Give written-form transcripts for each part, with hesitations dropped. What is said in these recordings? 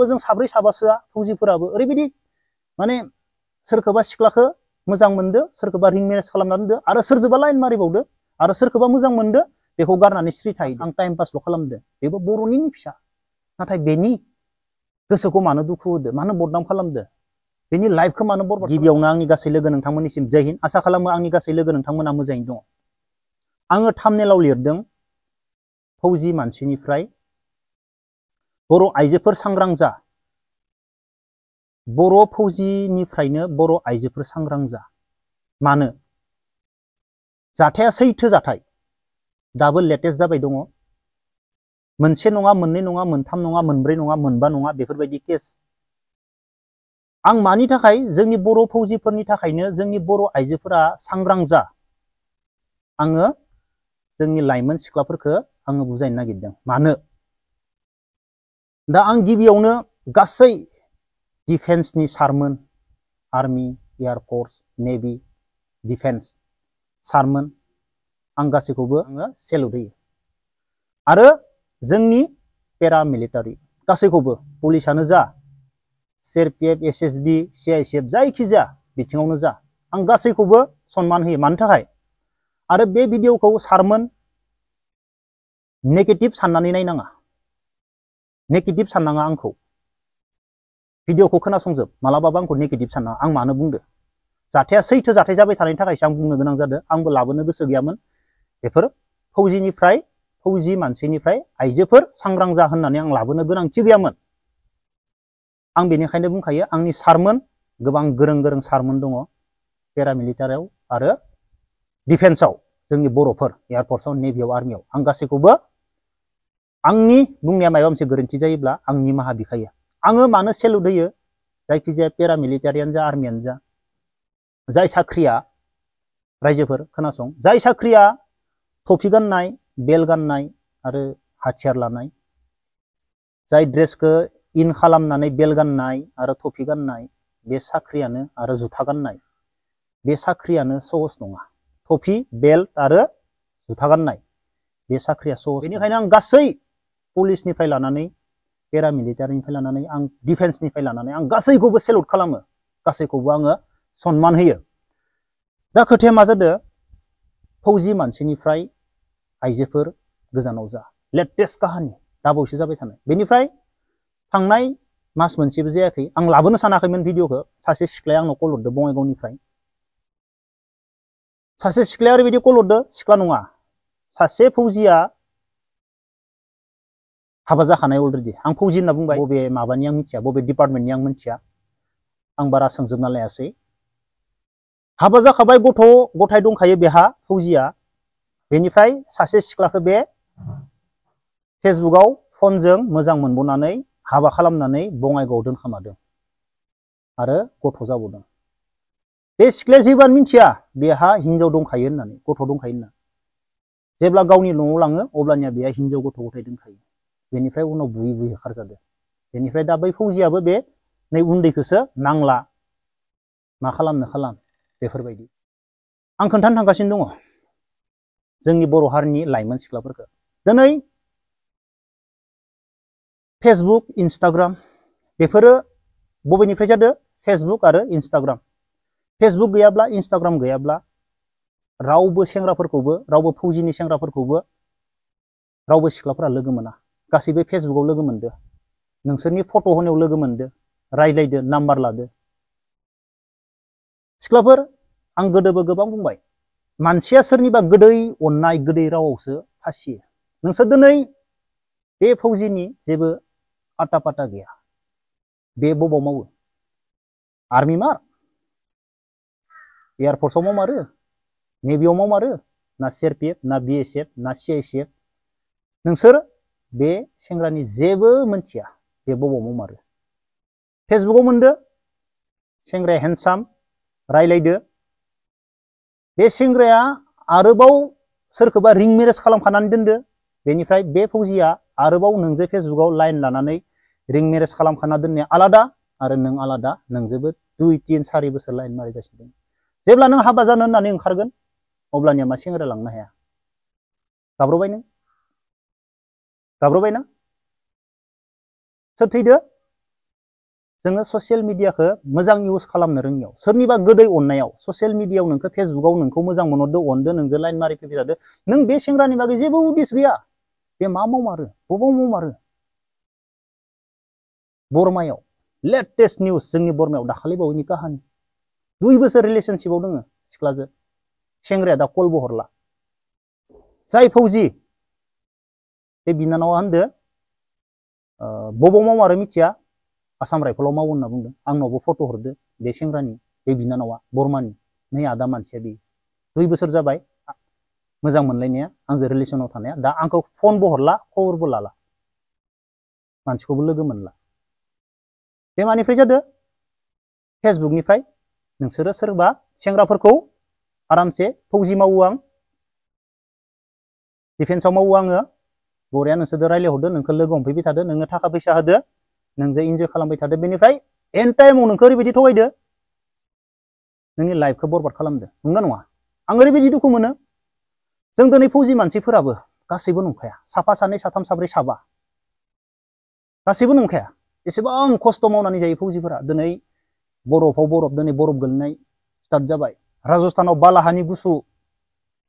ग्रुपबो जों साब्रै साबासोआ फौजिफोराबो ओरैबायदि माने सोरखौबा सिख्लाखौ मोजां मोनदो सोरखौबा रिं मेरेज खालामना दोनदो आरो सोरजोंबा लाइन मारिबावदो आरो सोरखौबा मोजां मोनदो बेखौ गारनानै स्रि थायो आं टाइम पासल' खालामदो बेबो बर'नि फिसा नाथाय बेनि गोसोखौ मानो दुखु होदो मानो बदनाम खालामदो बेनि लाइफखौ मानो बरबाद गिबियावनो आंनि गासै लोगो नोंथांमोननिसिम जय हिन्द आसा खालामो आंनि गासै लोगो नोंथांमोना मोजाङैनो दङ आङो थाम्बनेलाव लिरदों फौजि मानसिनिफ्राय बर' आइजोफोर सांग्रां जा बर' फौजिनिफ्रायनो बर' आइजोफोर सांग्रां जा मानो जाथाया सैथो जाथाय दाबो लेटेस्ट जाबाय दङ मोनसे नङा मोननै नङा मोनथाम नङा मोनब्रै नङा मोनबा नङा बेफोरबायदि केस आं मानि थाखाय जोंनि बर' फौजिफोरनि थाखायनो जोंनि बर' आइजोफोरा सांग्रां जा आङो जोंनि लाइमोन सिख्लाफोरखौ आङो बुजायनो नागिरदों मानो दा आं गिबियावनो गासै डिफेन्सनि सारमोन आर्मी एयारफोर्स नेभि डिफेन्स सारमोन आं गासैखौबो आङो सेलुट होयो आरो जोंनि पेरामिलिटारि गासैखौबो पुलिसानो जा सिआरपिएफ एसएसबि सिआइएसएफ जायखिजाया बिथिङावनो जा आं गासैखौबो सनमान होयो मानो थाखाय आरो बे भिडिअखौ सारमोन नेगेटिभ साननानै नायनाङा नेगेटिभ साननाङा आंखौ भिडिअखौ खोनासंजोब मालाबाबो आंखौ नेगेटिभ साननाङा आं मानो बुंदो जाथाया सैथो जाथाय जाबाय थानायनि थाखायसो आं बुंनो गोनां जादों आंबो लाबोनो गोसो गैयामोन बेफोर फौजि मानसिनिफ्राय आइजोफोर सांग्रां जा होननानै आं लाबोनो गोनांथि गैयामोन आं बेनिखायनो बुंखायो आंनि सारमोन गोबां गोरों गोरों सारमोन दङ पेरामिलिटारियाव आरो डिफेन्सआव जोंनि बर'फोर एयारफोर्सआव नेभियाव आर्मियाव आं गासैखौबो आंनि बुंनाया माबा मोनसे गोरोन्थि जायोब्ला आं निमाहा बिखायो आङो मानो सेलुट होयो जायखिजाया पेरामिलिटारियानो जा आर्मियानो जा जाय साख्रिया रायजोफोर खोनासं जाय साख्रिया टफि गाननाय बेल गाननाय आरो हाथियार लानाय जाय ड्रेसखौ इन खालामनानै बेल गाननाय आरो टफि गाननाय बे साख्रियानो आरो जुथा गाननाय बे साख्रियानो सहस नङा टफि बेल्ट आरो जुथा गाननाय बे साख्रिया सहस बेनिखायनो आं गासै पुलिसनिफ्राय लानानै पेरामिलिटारिनिफ्राय लानानै आं डिफेन्सनिफ्राय लानानै आं गासैखौबो सेलुट खालामो गासैखौबो आङो सनमान होयो दा खोथाया मा जादों फौजि मानसिनिफ्राय आइजोफोर गोजानाव जा लेटेस्ट काहानि दाबावैसो जाबाय थानाय बेनिफ्राय थांनाय मास मोनसेबो जायाखै आं लाबोनो सानाखैमोन भिडिअखौ सासे सिख्लाया आंनाव कल हरदो बङाइगावनिफ्राय सासे सिख्लाया ओरैबायदि कल हरदो सिख्ला नङा सासे फौजिया हाबा जाखानाय अलरेडि आं फौजि होनना बुंबाय बबे माबानि आं मिथिया बबे डिपार्टमेन्टनि आं मिथिया आं बारा सोंजोबना लायासै हाबा जाखाबाय गथ' गथाय दंखायो बेहा फौजिया बेनिफ्राय सासे सिख्लाखौ बे फेसबुकआव फनजों मोजां मोनबोनानै हाबा खालामनानै बङाइगावआव दोनखोमादों आरो गथ' जाबावदों बे सिख्लाया जेबोआनो मिथिया बेहा हिनजाव दंखायो होननानै गथ' दंखायो होनना जेब्ला गावनि न'आव लाङो अब्लानिया बेहा हिनजाव गथ' गथाय दंखायो बेनिफ्राय उनाव बुयै बुयै होखारजादों बेनिफ्राय दा बै फौजियाबो बे नै उन्दैखौसो नांला मा खालामनो खालाम बेफोरबायदि आं खोन्थानो थांगासिनो दङ जोंनि बर' हारिनि लाइमोन सिख्लाफोरखौ दिनै फेसबुक इन्स्टाग्राम बेफोरो बबेनिफ्राय जादों फेसबुक आरो इन्स्टाग्राम फेसबुक गैयाब्ला इन्स्टाग्राम गैयाब्ला रावबो सेंग्राफोरखौबो रावबो फौजिनि सेंग्राफोरखौबो रावबो सिख्लाफोरा लोगो मोना गासैबो फेसबुकआव लोगो मोनदो नोंसोरनि फट' होनायाव लोगो मोनदो रायज्लायदो नाम्बार लादो सिख्लाफोर आं गोदोबो गोबां बुंबाय मानसिया सोरनिबा गोदै अननाय गोदै रावावसो फासियो नोंसोर दिनै बे फौजिनि जेबो आटा पाटा गैया बे बबाव मावो आर्मि मार एयारफोर्सआव मावमारो नेभियाव मावमारो ना सिआरपिएफ ना बिएसएफ ना सिआइएसएफ नोंसोर बे सेंग्रानि जेबो मोनथिया बे बबाव मावमारो फेसबुकआव मोनदो सेंग्राया हेन्डसाम रायलायदो बे सेंग्राया आरोबाव सोरखौबा रिं मेरेज खालामखानानै दोनदो बेनिफ्राय बे फौजिया आरोबाव नोंजों फेसबुकआव लाइन लानानै रिं मेरेज खालामखाना दोननाया आलादा आरो नों आलादा नोंजोंबो 2-3 4 बोसोर लाइन मारिगासिनो दं जेब्ला नों हाबा जानो होननानै ओंखारगोन अब्लानिया मा सेंग्रा लांनो हाया गाब्रबाय नों सोर थैदो जोङो ससियेल मिडियाखौ मोजां इउज खालामनो रोङियाव सोरनिबा गोदै अननायाव ससियेल मिडियायाव नोंखौ फेसबुकाव नोंखौ मोजां मोनहरदो अनदो नोंजों लाइन मारि फैबाय थादो नों बे सेंग्रानि बागै जेबो उदिस गैया बे मा मावमारो बबाव मावमारो बरमायाव लेटेस्ट निउस जोंनि बरमायाव दाखालि बावैनि काहानि 2 बोसोर रिलेशनशिपआव दङ सिख्लाजों सेंग्राया दा कलबो हरला जाय फौजि बे बिनानावा होनदो बबाव मावमारो मिथिया आसाम राइफलाव मावो होनना बुंदों आंनावबो फट' हरदो बे सेंग्रानि बे बिनानावा बरमानि नै आदा मानसिया बे 2 बोसोर जाबाय मोजां मोनलायनाया आंजों रिलेसनाव थानाया दा आंखौ फनबो हरला खबरबो लाला मानसिखौबो लोगो मोनला बे मानिफ्राय जादो फेसबुकनिफ्राय नोंसोरो सोरबा सेंग्राफोरखौ आरामसे फौजि मावो आं डिफेन्सआव मावो आङो बरिया नोंसोरजों रायज्लायहरदो नोंखौ लोगो हमफैबाय थादो नोंनो थाखा फैसा होदो नोंजों इन्जय खालामबाय थादो बेनिफ्राय एन्ड टाइमाव नोंखौ ओरैबायदि थगायदो नोंनि लाइफखौ बरबाद खालामदो नंगौना नङा आं ओरैबायदि दुखु मोनो जों दिनै फौजि मानसिफोराबो गासैबो नंखाया साफा सानै साथाम साब्रै साबा गासैबो नंखाया एसेबां खस्थ' मावनानै जायो फौजिफोरा दिनै बरफआव बरफ दिनै बरफ गोलैनाय स्टार्ट जाबाय राजस्थानाव बालाहानि गुसु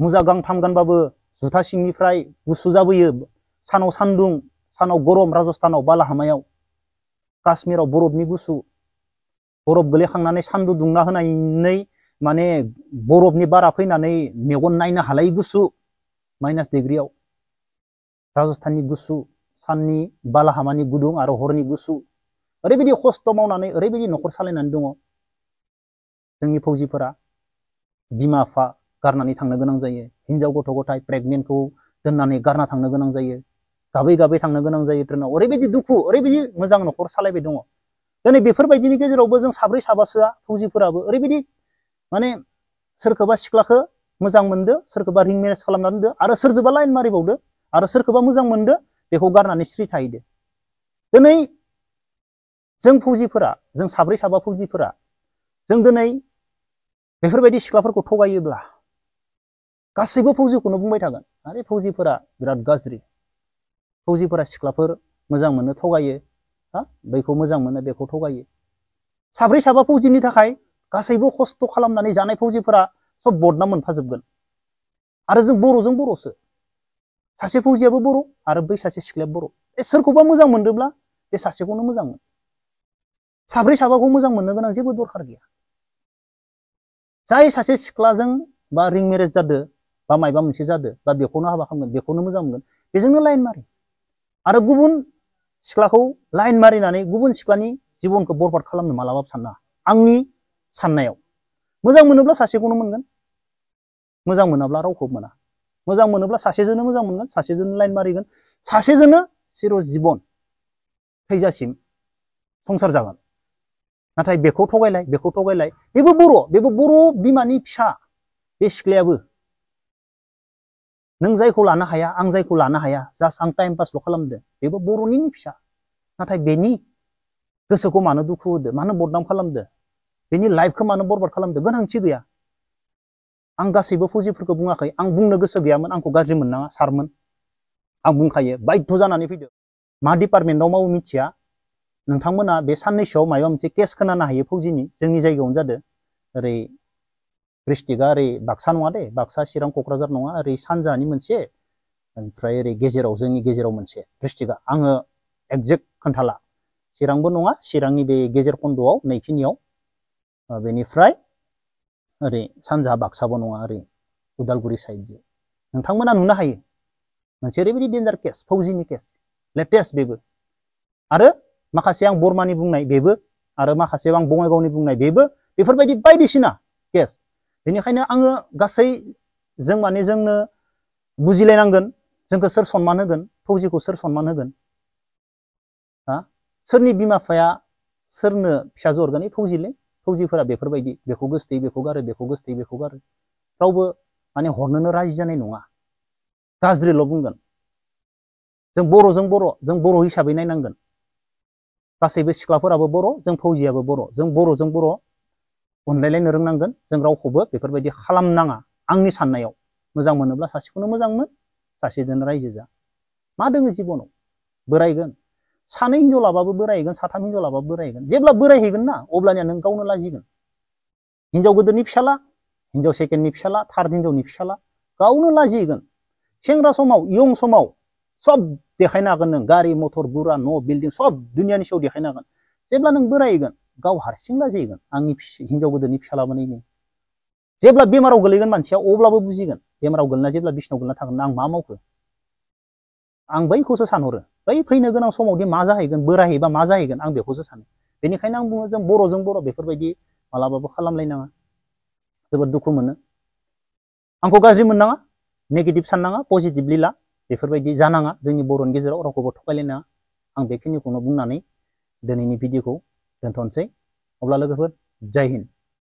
मुजा गांथाम गानबाबो जुथा सिंनिफ्राय गुसु जाबोयो सानाव सान्दुं सानाव गरम राजस्थानाव बालाहामायाव काश्मीराव बरफनि गुसु बरफ गोलैखांनानै सान्दुं दुंना होनानै माने बरफनि बारा फैनानै मेगन नायनो हालायै गुसु माइनास डिग्रियाव राजस्थाननि गुसु साननि बालाहामानि गुदुं आरो हरनि गुसु ओरैबायदि खस्थ' मावनानै ओरैबायदि न'खर सालायनानै दङ जोंनि फौजिफोरा बिमा बिफा गारनानै थांनो गोनां जायो हिनजाव गथ' गथाय प्रेगनेन्टखौ दोननानै गारना थांनो गोनां जायो गाबै गाबै थांनो गोनां जायो ट्रेनाव ओरैबायदि दुखु ओरैबायदि मोजां न'खर सालायबाय दङ दिनै बेफोरबायदिनि गेजेरावबो जों साब्रै साबासोआ फौजिफोराबो ओरैबायदि माने सोरखौबा सिख्लाखौ मोजां मोनदो सोरखौबा रिं मेरेज खालामना दोनदो आरो सोरजोंबा लाइन मारिबावदो आरो सोरखौबा मोजां मोनदो बेखौ गारनानै स्रि थाहैदो दिनै जों फौजिफोरा जों साब्रै साबा फौजिफोरा जों दिनै बेफोरबायदि सिख्लाफोरखौ थगायोब्ला गासैबो फौजिखौनो बुंबाय थागोन आरे फौजिफोरा बिराद गाज्रि फौजिफोरा सिख्लाफोर मोजां मोनो थगायो बैखौ मोजां मोनो बेखौ थगायो साब्रै साबा फौजिनि थाखाय गासैबो खस्थ' खालामनानै जानाय फौजिफोरा सब बदनाम मोनफाजोबगोन आरो जों बर'जों बर'सो सासे फौजियाबो बर' आरो बै सासे सिख्लाया बर' सोरखौबा मोजां मोनदोंब्ला बे सासेखौनो मोजां मोन साब्रै साबाखौ मोजां मोननो गोनां जेबो दरखार गैया जाय सासे सिख्लाजों बा रिं मेरेज जादो बा मायबा मोनसे जादो बा बेखौनो हाबा खालामगोन बेखौनो मोजां मोनगोन बेजोंनो लाइन मारि आरो गुबुन सिख्लाखौ लाइन मारिनानै गुबुन सिख्लानि जिबनखौ बरबाद खालामनो मालाबाबो सानना आंनि साननायाव मोजां मोनोब्ला सासेखौनो मोनगोन मोजां मोनाब्ला रावखौबो मोना मोजां मोनोब्ला सासेजोंनो मोजां मोनगोन सासेजोंनो लाइन मारिगोन सासेजोंनो चिर जीबन थैजासिम संसार जागोन नाथाय बेखौ थगायलाय बेबो बर' बिमानि फिसा बे सिख्लायाबो नों जायखौ लानो हाया आं जायखौ लानो हाया जास्ट आं टाइम पासल' खालामदो बेबो बर'निनो फिसा नाथाय बेनि गोसोखौ मानो दुखु होदो मानो बदनाम खालामदो बेनि लाइफखौ मानो बरबाद खालामदो गोनांथि गैया आं गासैबो फौजिफोरखौ बुङाखै आं बुंनो गोसो गैयामोन आंखौ गाज्रि मोननाङा सारमोन आं बुंखायो बाध्य जानानै फैदो मा डिपार्टमेन्टआव मावो मिथिया नोंथांमोना बे साननैसोआव माबा मोनसे केस खोनानो हायो फौजिनि जोंनि जायगायावनो जादों ओरै डिस्ट्रिक्टआ ओरै बाक्सा नङा दे बाक्सा चिरां क'क्राझार नङा ओरै सानजानि मोनसे ओमफ्राय ओरै गेजेराव जोंनि गेजेराव मोनसे डिस्ट्रिक्टआ आङो एक्जेक्ट खोन्थाला चिरांबो नङा चिरांनि बे गेजेर खन्द'आव नैखिनियाव बेनिफ्राय ओरै सानजा बाक्साबो नङा ओरै उदालगुरि साइडजों नोंथांमोना नुनो हायो मोनसे ओरैबायदि डेन्जार केस फौजिनि केस लेटेस्ट बेबो आरो माखासे आं बरमानि बुंनाय बेबो आरो माखासे आं बङाइगावनि बुंनाय बेबो बेफोरबायदि बायदिसिना केस बेनिखायनो आङो गासै जों माने जोंनो बुजिलायनांगोन जोंखौ सोर सनमान होगोन फौजिखौ सोर सनमान होगोन सोरनि बिमा बिफाया सोरनो फिसाजो हरगोन फौजिलै फौजिफोरा बेफोरबायदि बेखौ गोसथोयो बेखौ गारो बेखौ गोसथोयो बेखौ गारो रावबो माने हरनोनो राजि जानाय नङा गाज्रिल' बुंगोन जों बर' हिसाबै नायनांगोन गासैबो सिख्लाफोराबो बर' जों फौजियाबो बर' जों बर'जों बर' अनलायलायनो रोंनांगोन जों रावखौबो बेफोरबायदि खालामनाङा आंनि साननायाव मोजां मोनोब्ला सासेखौनो मोजां मोन सासेजों रायजो जा मा दोङो जिबनाव बोरायगोन सानै हिनजाव लाबाबो बोरायहैगोन साथाम हिनजाव लाबाबो बोरायहैगोन जेब्ला बोरायहैगोन ना अब्लानिया नों गावनो लाजिगोन हिनजाव गोदोरनि फिसाला हिनजाव सेकेन्डनि फिसाला थार्ड हिनजावनि फिसाला गावनो लाजिगोन सेंग्रा समाव इयं समाव सब देखायनो हागोन नों गारि मटर गुरा न' बिल्डिं सब दुनियानि सायाव देखायनो हागोन जेब्ला नों बोरायगोन गाव हारसिं लाजिगोन आंनि हिनजाव गोदोरनि फिसालामोन इनो जेब्ला बेमाराव गोलैगोन मानसिया अब्लाबो बुजिगोन बेमाराव गोलैना जेब्ला बिसनायाव गोलैना थागोन आं मा मावखो आं बैखौसो सानहरो बै फैनो गोनां समावदि मा जाहैगोन बोरायहैबा मा जाहैगोन आं बेखौसो सानो बेनिखायनो आं बुङो जों बर'जों बर' बेफोरबायदि मालाबाबो खालामलायनाङा जोबोद दुखु मोनो आंखौ गाज्रि मोननाङा नेगेटिभ साननाङा पजिटिभलि ला बेफोरबायदि जानाङा जोंनि बर'नि गेजेराव रावखौबो थगायलायनाङा आं बेखिनिखौनो बुंनानै दिनैनि भिडिअखौ दोनथ'नोसै अब्ला लोगोफोर जय हिन्द